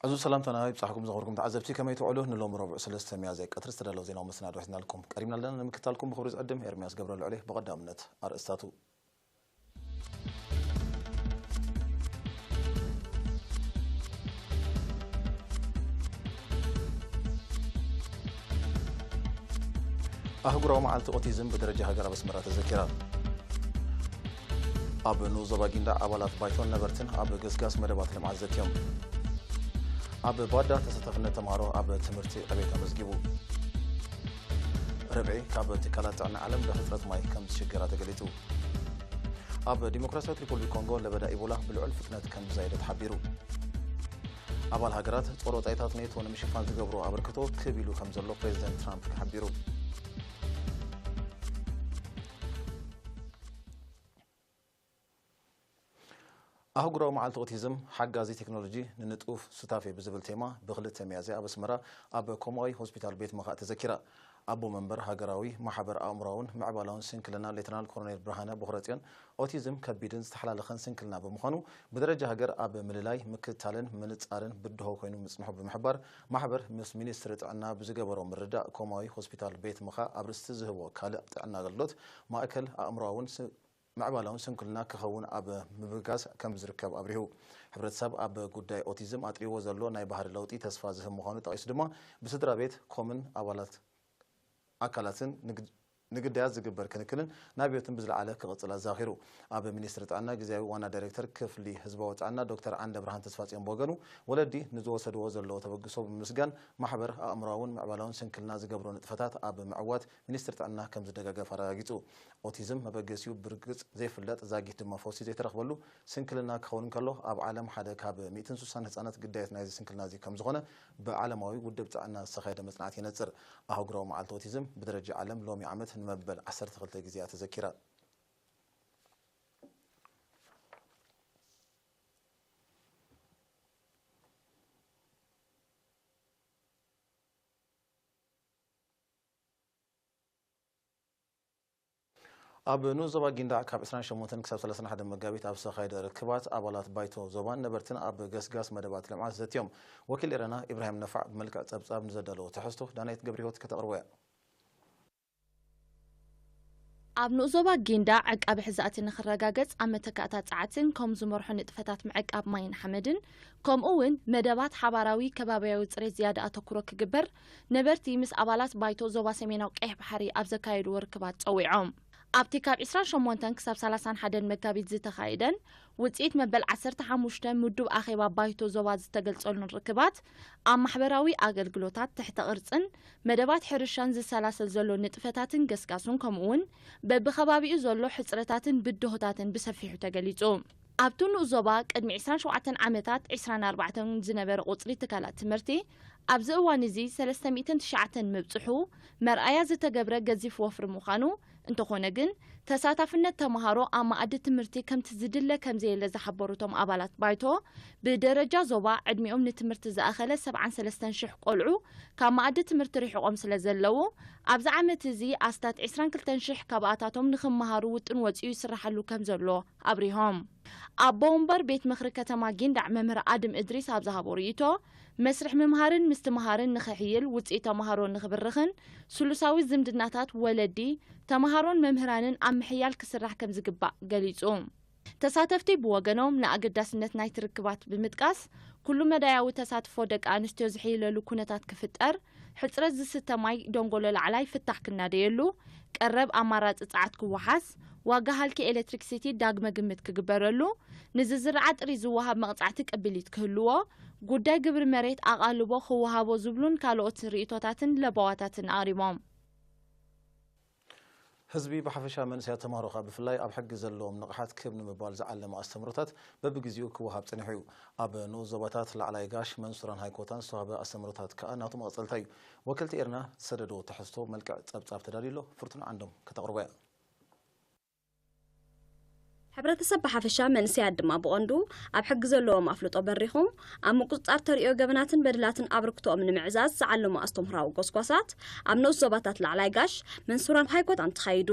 እዚ ሰላምታና ይብጻሕኩም ዘኽብርኩም ተዓዘብቲ፣ ከመይ ትውዕሉ? ንሎሚ ረቡዕ ሰለስተ ሚያዝያ ቀትሪ ዝተዳለወ ዜናዊ መሰናዶ ሒዝናልኩም ቀሪብና ኣለና። ንምክትታልኩም ብኽብሪ ዝዕድም ኤርምያስ ገብረሉ ዕሌ። ብቐዳምነት ኣርእስታቱ። ኣህጉራዊ መዓልቲ ኦቲዝም ብደረጃ ሃገር ኣብ ኣስመራ ተዘኪራ። ኣብ ንኡስ ዞባ ጊንዳዕ ኣባላት ባይቶን ነበርትን ኣብ ገስጋስ መደባት ልምዓት ዘትዮም። ኣብ ባዳ ተሳታፍነት ተምሃሮ ኣብ ትምህርቲ ዕቤት ኣመዝጊቡ። ርብዒ ካብ ትካላት ጥዕና ዓለም ብሕጽረት ማይ ከም ዝሽገራ ተገሊጹ። ኣብ ዲሞክራሲያዊት ሪፑብሊክ ኮንጎ ለበዳ ኢቦላ ብልዑል ፍጥነት ከም ዝዛየደ ተሓቢሩ። ኣባል ሃገራት ጾር ወጻኢታት ኔቶ ንምሽፋን ዝገብሮ ኣበርክቶ ክብ ኢሉ ከም ዘሎ ፕሬዚደንት ትራምፕ ተሓቢሩ። ኣህጉራዊ መዓልቲ ኦቲዝም ሓጋዚ ቴክኖሎጂ ንንጡፍ ሱታፌ ብዝብል ቴማ ብክልተ ሚያዝያ ኣብ ኣስመራ ኣብ ኮማዊ ሆስፒታል ቤት ምኻእ ተዘኪራ። ኣቦ መንበር ሃገራዊ ማሕበር ኣእምሮኣውን ምዕባላውን ስንክልና ሌተናል ኮሎኔል ብርሃነ ቦኽረጽዮን፣ ኦቲዝም ከቢድን ዝተሓላለኸን ስንክልና ብምዃኑ ብደረጃ ሃገር ኣብ ምልላይ፣ ምክትታልን ምንጻርን ብድሆ ኮይኑ ምጽንሑ ብምሕባር፣ ማሕበር ምስ ሚኒስትሪ ጥዕና ብዝገበሮ ምርድዳእ ኮማዊ ሆስፒታል ቤት ምኻእ ኣብ ርእሲ ዝህቦ ካልእ ጥዕና ኣገልግሎት ማእከል ኣእምሮኣውን ስ- ምዕባላውን ስንኩልና ክኸውን ኣብ ምብጋስ ከም ዝርከብ ኣብሪሁ። ሕብረተሰብ ኣብ ጉዳይ ኦቲዝም ኣጥሪዎ ዘሎ ናይ ባህሪ ለውጢ ተስፋ ዝህብ ምዃኑ ጠቒሱ ድማ ብስድራ ቤት ኮምን ኣባላት ኣካላትን ንግ- ንግዳያት ዝግበር ክንክልን ናብዮትን ብዝለዓለ ክቕጽል ኣዛኺሩ። ኣብ ሚኒስትሪ ጥዕና ግዝያዊ ዋና ዳይሬክተር ክፍሊ ህዝባዊ ጥዕና ዶክተር ዓንደ ብርሃን ተስፋጽዮን ብወገኑ ወለዲ ንዝወሰድዎ ዘለዎ ተበግሶ ብምምስጋን ማሕበር ኣእምሮኣውን ምዕባላውን ስንክልና ዝገብሮ ንጥፈታት ኣብ ምዕዋት ሚኒስትሪ ጥዕና ከም ዝደጋገፍ ኣረጋጊጹ። ኦቲዝም መበገሲኡ ብርግጽ ዘይፍለጥ ዛጊት ድማ ፈውሲ ዘይተረኽበሉ ስንክልና ክኸውን እንከሎ፣ ኣብ ዓለም ሓደ ካብ ሚእትን ስሳን ህጻናት ግዳያት ናይዚ ስንክልና እዚ ከም ዝኾነ ብዓለማዊ ውድብ ጥዕና ዝተኻየደ መጽናዕቲ የነጽር። ኣህጉራዊ መዓልቲ ኦቲዝም ብደረጃ ዓለም ሎሚ ዓመት ንመበል ዓሰርተ ክልተ ግዜ እያ ተዘኪራ። ኣብ ንኡስ ዞባ ጊንዳዕ ካብ ዕስራን ሸሞንተን ክሳብ ሰላሳን ሓደን መጋቢት ኣብ ዝተኻየደ ርክባት ኣባላት ባይቶ ዞባን ነበርትን ኣብ ገስጋስ መደባት ልምዓት ዘትዮም። ወኪል ኤረና ኢብራሂም ነፋዕ ብመልክዕ ጸብጻብ ንዘዳለዎ ትሕዝቶ ዳናይት ገብረህይወት ከተቕርቦ እያ። ኣብ ንኡስ ዞባ ጊንዳዕ ዕቃቢ ሕዛእቲ ንኽረጋገጽ ኣብ መተካእታ ጸዓትን ከም ዝመርሖ ንጥፈታት ምዕቃብ ማይን ሓመድን ከምኡ እውን መደባት ሓባራዊ ከባብያዊ ጽሬት ዝያዳ ኣተኩሮ ክግበር ነበርቲ ምስ ኣባላት ባይቶ ዞባ ሰሜናዊ ቀይሕ ባሕሪ ኣብ ዘካየድዎ ርክባት ጸዊዖም። ኣብቲ ካብ ዕስራን ሸሞንተን ክሳብ ሰላሳን ሓደን መጋቢት ዝተኻየደን ውጽኢት መበል ዓሰርተ ሓሙሽተ ምዱብ ኣኼባ ባይቶ ዞባ ዝተገልጸሉን ርክባት ኣብ ማሕበራዊ ኣገልግሎታት፣ ትሕተ ቅርጽን መደባት ሕርሻን ዝሰላሰል ዘሎ ንጥፈታትን ገስጋሱን ከምኡ እውን በብኸባቢኡ ዘሎ ሕጽረታትን ብድሆታትን ብሰፊሑ ተገሊጹ። ኣብቲ ንኡስ ዞባ ቅድሚ ዕስራን ሸውዓተን ዓመታት ዕስራን ኣርባዕተን ዝነበረ ቁጽሪ ትካላት ትምህርቲ ኣብዚ እዋን እዚ ሰለስተ ሚእትን ትሽዓተን ምብጽሑ መርኣያ ዝተገብረ ገዚፍ ወፍሪ ምዃኑ፣ እንተኾነ ግን ተሳታፍነት ተምሃሮ ኣብ መኣዲ ትምህርቲ ከምቲ ዝድለ ከምዘየለ ዝሓበሩ እቶም ኣባላት ባይቶ፣ ብደረጃ ዞባ ዕድሚኦም ንትምህርቲ ዝኣኸለ ሰብዓን ሰለስተን ሽሕ ቆልዑ ካብ መኣዲ ትምህርቲ ርሒቖም ስለ ዘለዉ ኣብዚ ዓመት እዚ ኣስታት ዕስራን ክልተን ሽሕ ካብኣታቶም ንኽመሃሩ ውጥን ወጺኡ ይስራሓሉ ከም ዘሎ ኣብሪሆም። ኣቦ ወንበር ቤት ምኽሪ ከተማ ጊንዳዕ መምህር ኣድም እድሪስ ኣብ ዝሃቦ ርእይቶ፣ መስርሕ ምምሃርን ምስትምሃርን ንኽሕይል፣ ውፅኢት ተምሃሮ ንኽብርኽን ስሉሳዊ ዝምድናታት ወለዲ፣ ተምሃሮን መምህራንን ኣብ ምሕያል ክስራሕ ከም ዝግባእ ገሊፁ። ተሳተፍቲ ብወገኖም ንኣገዳስነት ናይቲ ርክባት ብምጥቃስ፣ ኩሉ መዳያዊ ተሳትፎ ደቂ ኣንስትዮ ዝሕይለሉ ኩነታት ክፍጠር፣ ሕጽረት ዝስተ ማይ ደንጎሎ ላዕላይ ፍታሕ ክናደየሉ፣ ቀረብ ኣማራጺ ጸዓት ክወሓስ፣ ዋጋ ሃልኪ ኤሌክትሪክሲቲ ዳግመ ግምት ክግበረሉ፣ ንዝዝርዓ ጥሪት ዝወሃብ መቕጻዕቲ ቅብሊት ክህልዎ፣ ጉዳይ ግብሪ መሬት ኣቓልቦ ክወሃቦ ዝብሉን ካልኦት ርእይቶታትን ለበዋታትን ኣቕሪቦም። ህዝቢ ብሓፈሻ መንእሰያት ተምሃሮ ከኣ ብፍላይ ኣብ ሕጊ ዘለዎም ንቕሓት ክብ ንምባል ዝዓለመ ኣስተምህሮታት በብግዜኡ ክወሃብ ጸኒሑ እዩ። ኣብ ንኡስ ዞባታት ላዕላይ ጋሽ፣ መንሱራን ሃይኮታን ዝተዋህበ ኣስተምህሮታት ከኣ ናቱ መቐጸልታ እዩ። ወከልቲ ኤርና ዝሰደድዎ ትሕዝቶ መልክዕ ጸብጻብ ተዳልዩ ኣሎ። ፍርቱና ዓንዶም ከተቕርቦ እያ። ሕብረተሰብ ብሓፈሻ፣ መንእሰያት ድማ ብቐንዱ፣ ኣብ ሕጊ ዘለዎም ኣፍልጦ በሪኹ፣ ኣብ ምቁጽጻር ተርእዮ ገበናትን በደላትን ኣበርክቶኦም ንምዕዛዝ ዝዓለሙ ኣስተምህራዊ ጎስጓሳት ኣብ ንኡስ ዞባታት ላዕላይ ጋሽ፣ መንሱራን ሃይኮታን ተኻይዱ።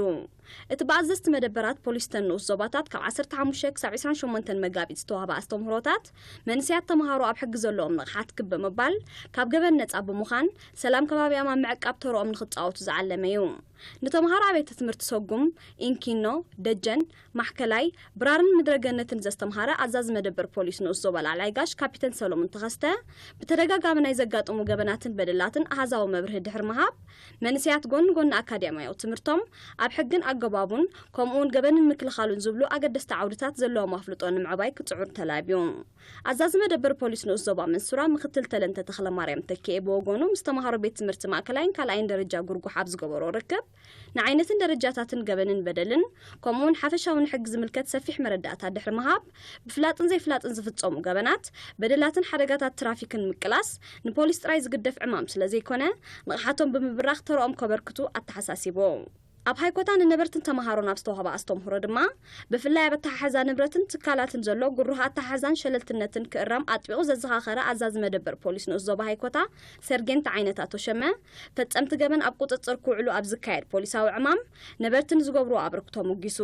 እቲ ብኣዘዝቲ መደበራት ፖሊስ ተን ንኡስ ዞባታት ካብ ዓሰርተ ሓሙሽተ ክሳብ ዕስራን ሸሞንተን መጋቢት ዝተዋህበ ኣስተምህሮታት፣ መንእሰያት ተምሃሮ ኣብ ሕጊ ዘለዎም ንቕሓት ክብ ብምባል፣ ካብ ገበን ነጻ ብምዃን፣ ሰላም ከባቢኦም ኣብ ምዕቃብ ተርኦም ንኽጻወቱ ዝዓለመ እዩ። ንተምሃሮ ኣብያተ ትምህርቲ ሰጉም፣ ኢንኪኖ፣ ደጀን፣ ማሕከላይ፣ ብራርን ምድረገነትን ዘስተምሃረ ኣዛዚ መደበር ፖሊስ ንኡስ ዞባ ላዕላይ ጋሽ ካፒተን ሰሎሞን ተኸስተ፣ ብተደጋጋሚ ናይ ዘጋጥሙ ገበናትን በደላትን ኣሃዛዊ መብርሂ ድሕሪ ምሃብ፣ መንእሰያት ጎኒ ጎኒ ኣካዳሚያዊ ትምህርቶም ኣብ ሕግን ኣገባቡን፣ ከምኡውን ገበንን ምክልኻሉን ዝብሉ ኣገደስቲ ዓውድታት ዘለዎም ኣፍልጦ ንምዕባይ ክጽዕሩ ተላብዩ። ኣዛዚ መደበር ፖሊስ ንኡስ ዞባ መንሱራ ምክትል ተለንተ ተኽለማርያም ተኪኤ ብወገኑ፣ ምስ ተምሃሮ ቤት ትምህርቲ ማእከላይን ካልኣይን ደረጃ ጉርጉሕ ኣብ ዝገበሮ ርክብ፣ ንዓይነትን ደረጃታትን ገበንን በደልን፣ ከምኡውን ሓፈሻዊ ንሕጊ ዝምልከት ሰፊሕ መረዳእታ ድሕሪ ምሃብ፣ ብፍላጥን ዘይፍላጥን ዝፍጸሙ ገበናት፣ በደላትን ሓደጋታት ትራፊክን ምቅላስ ንፖሊስ ጥራይ ዝግደፍ ዕማም ስለ ዘይኮነ፣ ንቕሓቶም ብምብራኽ ተርኦም ከበርክቱ ኣተሓሳሲቡ። ኣብ ሃይኮታ ንነበርትን ተምሃሮን ኣብ ዝተዋህበ ኣስተምህሮ ድማ፣ ብፍላይ ኣብ ኣተሓሕዛ ንብረትን ትካላትን ዘሎ ጉሩህ ኣተሓሕዛን ሸለልትነትን ክእረም ኣጥቢቑ ዘዘኻኸረ ኣዛዚ መደበር ፖሊስ ንኡስ ዞባ ሃይኮታ ሰርጌንት ዓይነታ ተሸመ፣ ፈጸምቲ ገበን ኣብ ቁጽጽር ክውዕሉ ኣብ ዝካየድ ፖሊሳዊ ዕማም ነበርቲ ንዝገብርዎ ኣበርክቶ ሞጊሱ።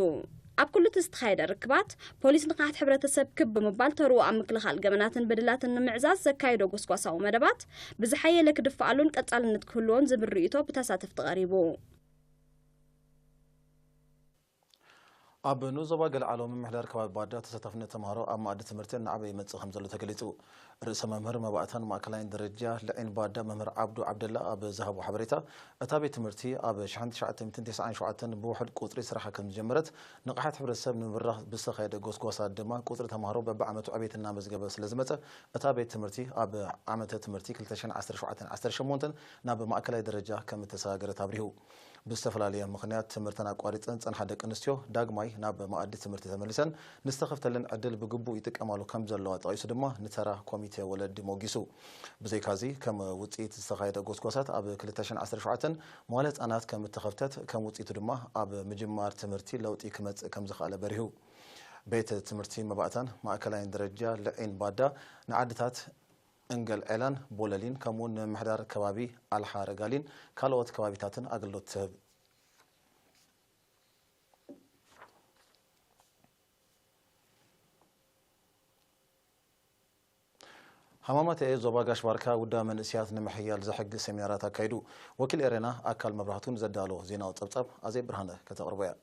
ኣብ ኩሉ እቲ ዝተኻየደ ርክባት፣ ፖሊስ ንቕሓት ሕብረተሰብ ክብ ብምባል ተርኡ ኣብ ምክልኻል ገበናትን በደላትን ንምዕዛዝ ዘካየዶ ጎስጓሳዊ መደባት ብዝሓየለ ክድፍኣሉን ቀጻልነት ክህልዎን ዝብል ርእይቶ ብተሳተፍቲ ቀሪቡ። ኣብ ንኡስ ዞባ ገለዓሎ ምምሕዳር ከባቢ ባዳ ተሳታፍነት ተምሃሮ ኣብ መኣዲ ትምህርቲ እናዓበየ ይመጽእ ከም ዘሎ ተገሊጹ። ርእሰ መምህር መባእታን ማእከላይን ደረጃ ልዒን ባዳ መምህር ዓብዱ ዓብደላ ኣብ ዝሃቦ ሓበሬታ፣ እታ ቤት ትምህርቲ ኣብ ሸሕን ትሽዓተ ሚእትን ተስዓን ሸውዓተን ብውሑድ ቁጽሪ ስራሓ ከም ዝጀመረት፣ ንቕሓት ሕብረተሰብ ንምብራኽ ብዝተኻየደ ጎስጓሳት ድማ ቁጽሪ ተምሃሮ በብዓመቱ ዕቤት እናመዝገበ ስለ ዝመጸ፣ እታ ቤት ትምህርቲ ኣብ ዓመተ ትምህርቲ ክልተ ሽሕን ዓሰርተ ሸውዓተን ዓሰርተ ሸሞንተን ናብ ማእከላይ ደረጃ ከም እተሰጋገረት ኣብሪሁ። ብዝተፈላለየ ምኽንያት ትምህርተን ኣቋሪጸን ዝጸንሓ ደቂ ኣንስትዮ ዳግማይ ናብ መኣዲ ትምህርቲ ተመሊሰን ንዝተኸፍተለን ዕድል ብግቡእ ይጥቀማሉ ከም ዘለዋ ጠቒሱ ድማ ንተራ ኮሚቴ ወለዲ ሞጊሱ። ብዘይካዚ ከም ውጽኢት ዝተኻየደ ጎስጓሳት ኣብ ክልተ ሽሕን ዓሰርተ ሸውዓተን መዋለ ህጻናት ከም እተኸፍተት ከም ውጽኢቱ ድማ ኣብ ምጅማር ትምህርቲ ለውጢ ክመጽእ ከም ዝኸኣለ በሪሁ። ቤት ትምህርቲ መባእታን ማእከላይን ደረጃ ልዒን ባዳ ንዓድታት እንገል ዔላን ቦለሊን ከምኡውን ንምምሕዳር ከባቢ ኣልሓ ረጋሊን ካልኦት ከባቢታትን ኣገልግሎት ትህብ። ሃማማተ ዞባ ጋሽ ባርካ ውዳ መንእስያት ንምሕያል ዘሕግዝ ሰሚናራት ኣካይዱ። ወኪል ኤሬና ኣካል መብራህቱ ንዘዳሎ ዜናዊ ጸብጻብ ኣዜብ ብርሃነ ከተቕርቦ እያ።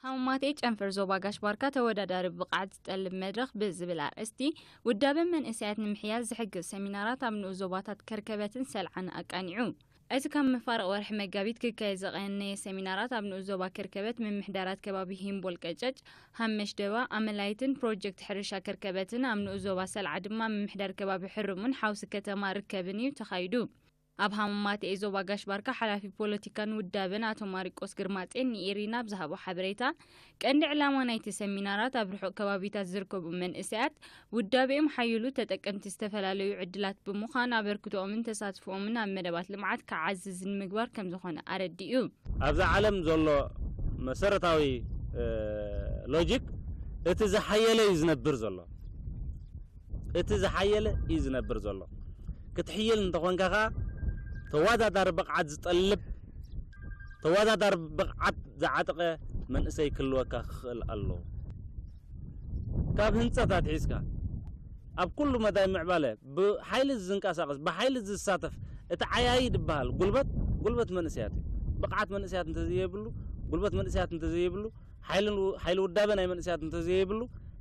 ሃማማቴ ጨንፈር ዞባ ጋሽ ባርካ ተወዳዳሪ ብቕዓት ዝጠልብ መድረኽ ብዝብል ኣርእስቲ ውዳበ መንእሰያት ንምሕያል ዝሕግዝ ሰሚናራት ኣብ ንኡስ ዞባታት ከርከበትን ሰልዓን ኣቃኒዑ። እቲ ካብ መፋርቕ ወርሒ መጋቢት ክካየድ ዝቐነየ ሰሚናራት ኣብ ንኡስ ዞባ ከርከበት ምምሕዳራት ከባቢ ሂምቦል ቀጨጭ፣ ሃመሽ ደባ፣ ኣመላይትን ፕሮጀክት ሕርሻ ከርከበትን ኣብ ንኡስ ዞባ ሰልዓ ድማ ምምሕዳር ከባቢ ሕርሙን ሓውሲ ከተማ ርከብን እዩ ተኻይዱ። ኣብ ሃማማተ ዞባ ጋሽ ባርካ ሓላፊ ፖለቲካን ውዳበን ኣቶ ማሪቆስ ግርማጼን ንኤሪና ብዝሃቦ ሓበሬታ፣ ቀንዲ ዕላማ ናይቲ ሰሚናራት ኣብ ርሑቕ ከባቢታት ዝርከቡ መንእሰያት ውዳቤኦም ሓይሉ ተጠቀምቲ ዝተፈላለዩ ዕድላት ብምዃን ኣበርክቶኦምን ተሳትፎኦምን ኣብ መደባት ልምዓት ክዓዝዝ ንምግባር ከም ዝኾነ ኣረዲኡ። ኣብዛ ዓለም ዘሎ መሰረታዊ፣ እ፣ ሎጂክ እቲ ዝሓየለ እዩ ዝነብር ዘሎ። እቲ ዝሓየለ እዩ ዝነብር ዘሎ። ክትሕይል እንተኾንካ ኸኣ ተወዳዳሪ ብቕዓት ዝጠልብ፣ ተወዳዳሪ ብቕዓት ዝዓጠቐ መንእሰይ ክህልወካ ክኽእል ኣለዎ። ካብ ህንጸት ኣትሒዝካ ኣብ ኩሉ መዳይ ምዕባለ ብሓይሊ ዝንቀሳቐስ፣ ብሓይሊ ዝሳተፍ፣ እቲ ዓያዪ ዝበሃል ጉልበት፣ ጉልበት መንእሰያት እዩ። ብቕዓት መንእሰያት እንተዘየብሉ፣ ጉልበት መንእሰያት እንተዘየብሉ፣ ሓይሊ፣ ሓይሊ ውዳበ ናይ መንእሰያት እንተዘየብሉ፣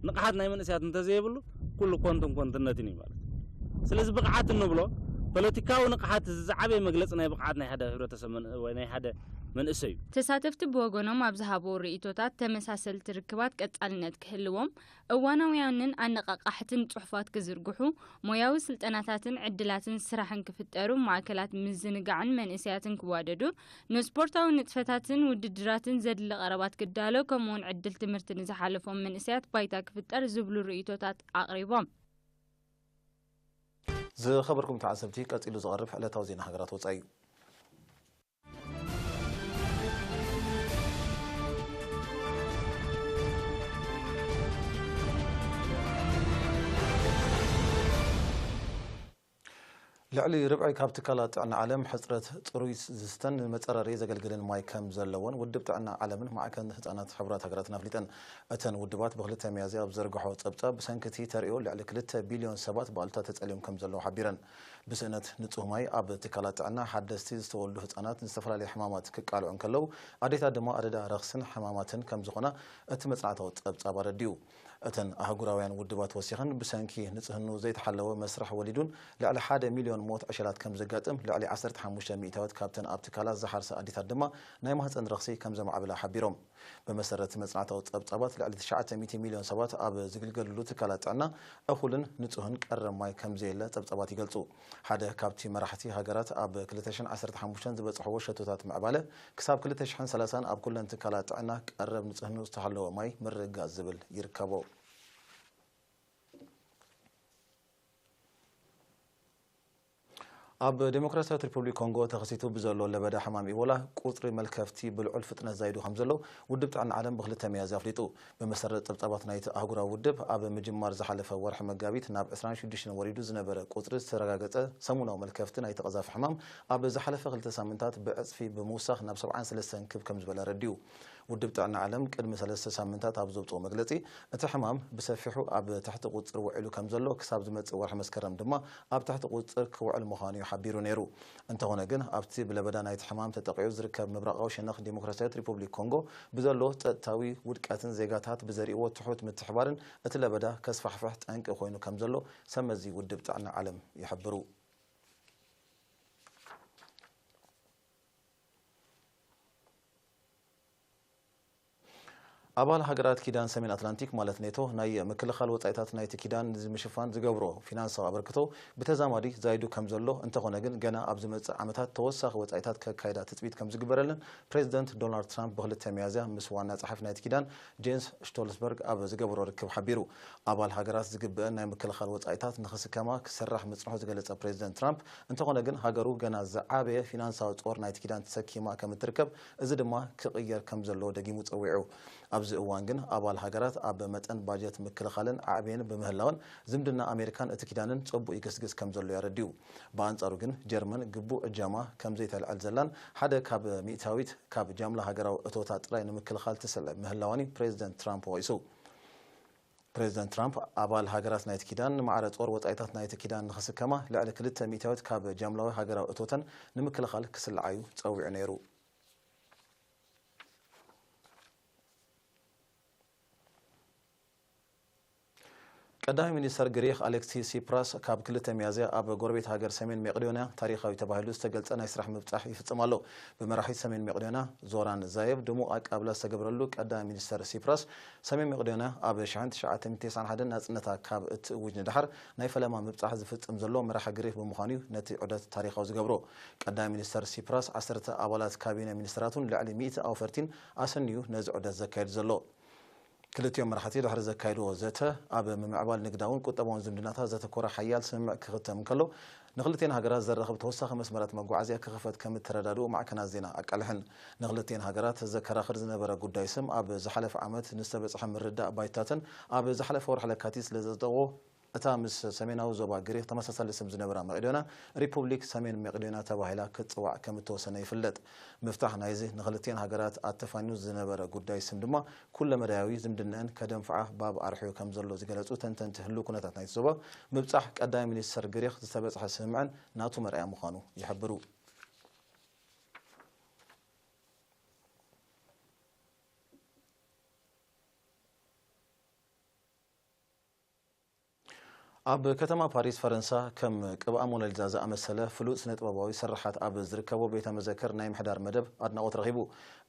ንቕሓት ናይ መንእሰያት እንተዘየብሉ፣ ኩሉ ኮንትን ኮንትነትን እዩ ማለት እዩ። ስለዚ ብቕዓት እንብሎ፣ ፖለቲካዊ ንቕሓት እዚ ዝዓበየ መግለጺ ናይ ብቕዓት ናይ ሓደ ሕብረተሰብ መን-፣ ወይ ናይ ሓደ መንእሰይ እዩ። ተሳተፍቲ ብወገኖም ኣብ ዝሃብዎ ርእይቶታት፣ ተመሳሰልቲ ርክባት ቀጻልነት ክህልዎም፣ እዋናውያንን ኣነቓቓሕትን ጽሑፋት ክዝርግሑ፣ ሞያዊ ስልጠናታትን ዕድላትን ስራሕን ክፍጠሩ፣ ማእከላት ምዝንጋዕን መንእሰያትን ክዋደዱ፣ ንስፖርታዊ ንጥፈታትን ውድድራትን ዘድሊ ቀረባት ክዳሎ፣ ከምኡውን ዕድል ትምህርቲ ንዝሓለፎም መንእሰያት ባይታ ክፍጠር ዝብሉ ርእይቶታት ኣቕሪቦም። ዝኸበርኩም ተዓዘብቲ፣ ቀጺሉ ዝቐርብ ዕለታዊ ዜና ሃገራት ወጻኢ እዩ። ልዕሊ ርብዒ ካብ ትካላት ጥዕና ዓለም ሕጽረት ጽሩይ ዝስተን ንመጸረሪ ዘገልግልን ማይ ከም ዘለዎን ውድብ ጥዕና ዓለምን ማዕከን ህጻናት ሕቡራት ሃገራትን ኣፍሊጠን። እተን ውድባት ብክልተ ሚያዝያ ኣብ ዘርግሖ ጸብጻብ፣ ብሰንኪ እቲ ተርእዮ ልዕሊ ክልተ ቢልዮን ሰባት ብኣሉታ ተጸልዮም ከም ዘለዉ ሓቢረን። ብስእነት ንጹህ ማይ ኣብ ትካላት ጥዕና ሓደስቲ ዝተወልዱ ህጻናት ንዝተፈላለዩ ሕማማት ክቃልዑ እንከለዉ፣ ኣዴታት ድማ ኣደዳ ረኽስን ሕማማትን ከም ዝኾና እቲ መጽናዕታዊ ጸብጻብ ኣረዲኡ። እተን ኣህጉራውያን ውድባት ወሲኸን፣ ብሰንኪ ንጽህንኡ ዘይተሓለወ መስርሕ ወሊዱን ልዕሊ ሓደ ሚልዮን ሞት ዕሸላት ከም ዘጋጥም፣ ልዕሊ ዓሰርተ ሓሙሽተ ሚእታዊት ካብተን ኣብ ትካላት ዝሓርሳ ኣዴታት ድማ ናይ ማህጸን ረኽሲ ከም ዘማዕብላ ሓቢሮም። ብመሰረት መጽናዕታዊ ጸብጻባት፣ ልዕሊ ትሽዓተ ሚእቲ ሚልዮን ሰባት ኣብ ዝግልገልሉ ትካላት ጥዕና እኹልን ንጹህን ቀረብ ማይ ከም ዘየለ ጸብጻባት ይገልጹ። ሓደ ካብቲ መራሕቲ ሃገራት ኣብ ክልተ ሽሕን ዓሰርተ ሓሙሽተን ዝበጽሕዎ ሸቶታት ምዕባለ፣ ክሳብ ክልተ ሽሕን ሰላሳን ኣብ ኩለን ትካላት ጥዕና ቀረብ ንጽህንኡ ዝተሓለወ ማይ ምርግጋጽ ዝብል ይርከቦ። ኣብ ዴሞክራሲያዊት ሪፑብሊክ ኮንጎ ተኸሲቱ ብዘሎ ለበዳ ሕማም ኢቦላ፣ ቁጽሪ መልከፍቲ ብልዑል ፍጥነት ዛይዱ ከም ዘሎ ውድብ ጥዕና ዓለም ብክልተ ሚያዝያ ኣፍሊጡ። ብመሰረት ጸብጻባት ናይቲ ኣህጉራዊ ውድብ፣ ኣብ ምጅማር ዝሓለፈ ወርሒ መጋቢት ናብ ዕስራን ሽዱሽተን ወሪዱ ዝነበረ ቁጽሪ ዝተረጋገጸ ሰሙናዊ መልከፍቲ ናይቲ ቀዛፊ ሕማም፣ ኣብ ዝሓለፈ ክልተ ሳምንታት ብዕጽፊ ብምውሳኽ ናብ ሰብዓን ሰለስተን ክብ ከም ዝበለ ኣረዲኡ። ውድብ ጥዕና ዓለም ቅድሚ ሰለስተ ሳምንታት ኣብ ዘውጽኦ መግለጺ፣ እቲ ሕማም ብሰፊሑ ኣብ ትሕቲ ቁጽሪ ውዒሉ ከም ዘሎ፣ ክሳብ ዝመጽእ ወርሒ መስከረም ድማ ኣብ ትሕቲ ቁጽሪ ክውዕል ምዃኑ እዩ ሓቢሩ ነይሩ። እንተኾነ ግን፣ ኣብቲ ብለበዳ ናይቲ ሕማም ተጠቒዑ ዝርከብ ምብራቓዊ ሸነኽ ዴሞክራሲያዊት ሪፑብሊክ ኮንጎ ብዘሎ ጸጥታዊ ውድቀትን ዜጋታት ብዘርእዎ ትሑት ምትሕባርን፣ እቲ ለበዳ ከስፋሕፍሕ ጠንቂ ኮይኑ ከም ዘሎ ሰመዚ ውድብ ጥዕና ዓለም ይሕብሩ። ኣባል ሃገራት ኪዳን ሰሜን ኣትላንቲክ ማለት ኔቶ፣ ናይ ምክልኻል ወጻኢታት ናይቲ ኪዳን ንምሽፋን ዝገብሮ ፊናንሳዊ ኣበርክቶ ብተዛማዲ ዛይዱ ከም ዘሎ፣ እንተኾነ ግን ገና ኣብ ዝመጽእ ዓመታት ተወሳኺ ወጻኢታት ከካይዳ ትጽቢት ከም ዝግበረለን ፕሬዚደንት ዶናልድ ትራምፕ ብክልተ ሚያዝያ ምስ ዋና ጸሓፊ ናይቲ ኪዳን ጄንስ ሽቶልስበርግ ኣብ ዝገበሮ ርክብ ሓቢሩ። ኣባል ሃገራት ዝግብአን ናይ ምክልኻል ወጻኢታት ንኽስከማ ክስራሕ ምጽንሑ ዝገለጸ ፕሬዚደንት ትራምፕ፣ እንተኾነ ግን ሃገሩ ገና ዝዓበየ ፊናንሳዊ ጾር ናይቲ ኪዳን ተሰኪማ ከም እትርከብ፣ እዚ ድማ ክቕየር ከም ዘለዎ ደጊሙ ጸዊዑ። ኣብዚ እዋን ግን ኣባል ሃገራት ኣብ መጠን ባጀት ምክልኻልን ዓዕብየን ብምህላወን፣ ዝምድና ኣሜሪካን እቲ ኪዳንን ጸቡቕ ይግስግስ ከም ዘሎ የረድኡ። ብኣንጻሩ ግን ጀርመን ግቡእ እጃማ ከም ዘይተልዕል ዘላን ሓደ ካብ ሚእታዊት ካብ ጃምላ ሃገራዊ እቶታ ጥራይ ንምክልኻል ትስዕብ ምህላዋን እዩ ፕሬዚደንት ትራምፕ ወቒሱ። ፕሬዚደንት ትራምፕ ኣባል ሃገራት ናይቲ ኪዳን ንማዕረ ጾር ወጻኢታት ናይቲ ኪዳን ንኽስከማ ልዕሊ ክልተ ሚእታዊት ካብ ጃምላዊ ሃገራዊ እቶተን ንምክልኻል ክስልዓ እዩ ጸዊዑ ነይሩ። ቀዳማይ ሚኒስተር ግሪኽ ኣሌክሲ ሲፕራስ ካብ ክልተ ሚያዝያ ኣብ ጎረቤት ሃገር ሰሜን መቄዶንያ ታሪኻዊ ተባሂሉ ዝተገልጸ ናይ ስራሕ ምብጻሕ ይፍጽም ኣሎ። ብመራሒ ሰሜን መቄዶንያ ዞራን ዛየቭ ድሙቕ ኣቀባብላ ዝተገብረሉ ቀዳማይ ሚኒስተር ሲፕራስ፣ ሰሜን መቄዶንያ ኣብ ሽሕን ትሽዓተ ሚእትን ተስዓን ሓደን ናጽነታ ካብ እትእውጅ ንደሓር ናይ ፈለማ ምብጻሕ ዝፍጽም ዘሎ መራሒ ግሪኽ ብምዃኑ እዩ ነቲ ዑደት ታሪኻዊ ዝገብሮ። ቀዳማይ ሚኒስተር ሲፕራስ፣ ዓሰርተ ኣባላት ካቢነ ሚኒስተራቱን ልዕሊ ሚእቲ ኣውፈርቲን ኣሰንዩ ነዚ ዑደት ዘካየድ ዘሎ። ክልቲኦም መራሕቲ ድሕሪ ዘካየድዎ ዘተ፣ ኣብ ምምዕባል ንግዳውን ቁጠባውን ዝምድናታት ዘተኮረ ሓያል ስምምዕ ክኽተም እንከሎ፣ ንክልቲኤን ሃገራት ዘራኽብ ተወሳኺ መስመራት መጓዓዝያ ክኽፈት ከም እተረዳድኡ ማዕከናት ዜና ኣቃልሐን። ንክልቲኤን ሃገራት ዘከራኽር ዝነበረ ጉዳይ ስም፣ ኣብ ዝሓለፈ ዓመት ንዝተበጽሐ ምርዳእ ባይታትን ኣብ ዝሓለፈ ወርሒ ለካቲት ስለ ዘጽደቕዎ፣ እታ ምስ ሰሜናዊ ዞባ ግሪክ ተመሳሳሊ ስም ዝነበራ መቄዶንያ፣ ሪፑብሊክ ሰሜን መቄዶንያ ተባሂላ ክትጽዋዕ ከም እተወሰነ ይፍለጥ። ምፍታሕ ናይዚ ንክልቲኤን ሃገራት ኣተፋኒኑ ዝነበረ ጉዳይ ስም ድማ፣ ኩለመዳያዊ ዝምድናኣን ከደንፍዓ ባብ ኣርሕዩ ከም ዘሎ ዝገለጹ ተንተንቲ፣ ህሉው ኩነታት ናይቲ ዞባ ምብጻሕ ቀዳማይ ሚኒስተር ግሪክ ዝተበጽሐ ስምምዕን ናቱ መርኣያ ምዃኑ ይሕብሩ። ኣብ ከተማ ፓሪስ ፈረንሳ፣ ከም ቅብኣ ሞናሊዛ ዝኣመሰለ ፍሉጥ ስነ-ጥበባዊ ስርሓት ኣብ ዝርከቦ ቤተ መዘክር ናይ ምሕዳር መደብ ኣድናቖት ረኺቡ።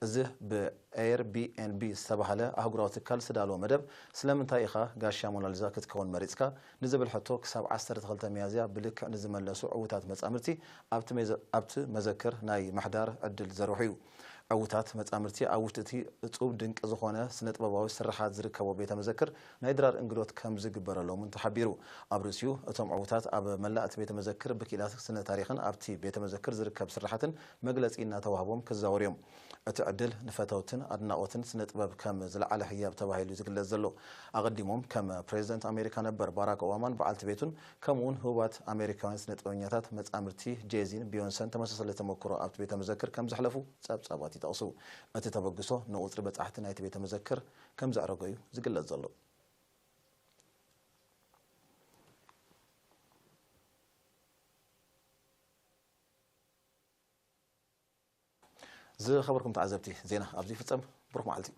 እዚ ብኤርቢኤንቢ ዝተባህለ ኣህጉራዊ ትካል ዝተዳለወ መደብ፣ "ስለምንታይ ኢኻ ጋሻ ሞናሊዛ ክትከውን መሪጽካ?" ንዝብል ሕቶ፣ ክሳብ ዓሰርተ ክልተ ሚያዝያ ብልክዕ ንዝመለሱ ዕዉታት መጻምድቲ ኣብቲ መዘ-፣ ኣብቲ መዘክር ናይ ምሕዳር ዕድል ዘርብሑ እዩ። ዕዉታት መጻምድቲ ኣብ ውሽጢ እቲ እጹብ ድንቂ ዝኾነ ስነ-ጥበባዊ ስርሓት ዝርከቦ ቤተ መዘክር ናይ ድራር እንግዶት ከም ዝግበረሎም እውን ተሓቢሩ። ኣብ ርእሲኡ፣ እቶም ዕዉታት ኣብ መላእ እቲ ቤተ መዘክር ብክኢላት ስነ ታሪኽን ኣብቲ ቤተ መዘክር ዝርከብ ስርሓትን መግለጺ እናተዋህቦም ክዛወሩ እዮም። እቲ ዕድል ንፈተውትን ኣድናቖትን ስነ ጥበብ ከም ዝለዓለ ህያብ ተባሂሉ ዝግለጽ ዘሎ። ኣቐዲሞም ከም ፕሬዚደንት ኣሜሪካ ነበር ባራክ ኦባማን በዓልቲ ቤቱን ከምኡውን ህቡባት ኣሜሪካውያን ስነ ጥበበኛታት መጻምድቲ ጄዚን ቢዮንሰን ተመሳሳሊ ተመክሮ ኣብቲ ቤተ መዘክር ከም ዘሕለፉ ጸብጻባት ይጠቕሱ። እቲ ተበግሶ ንቁጽሪ በጻሕቲ ናይቲ ቤተ መዘክር ከም ዘዕረጎ እዩ ዝግለጽ ዘሎ። ዝኸበርኩም ተዓዘብቲ፣ ዜና ኣብዚ ይፍጸም። ብሩኽ መዓልቲ።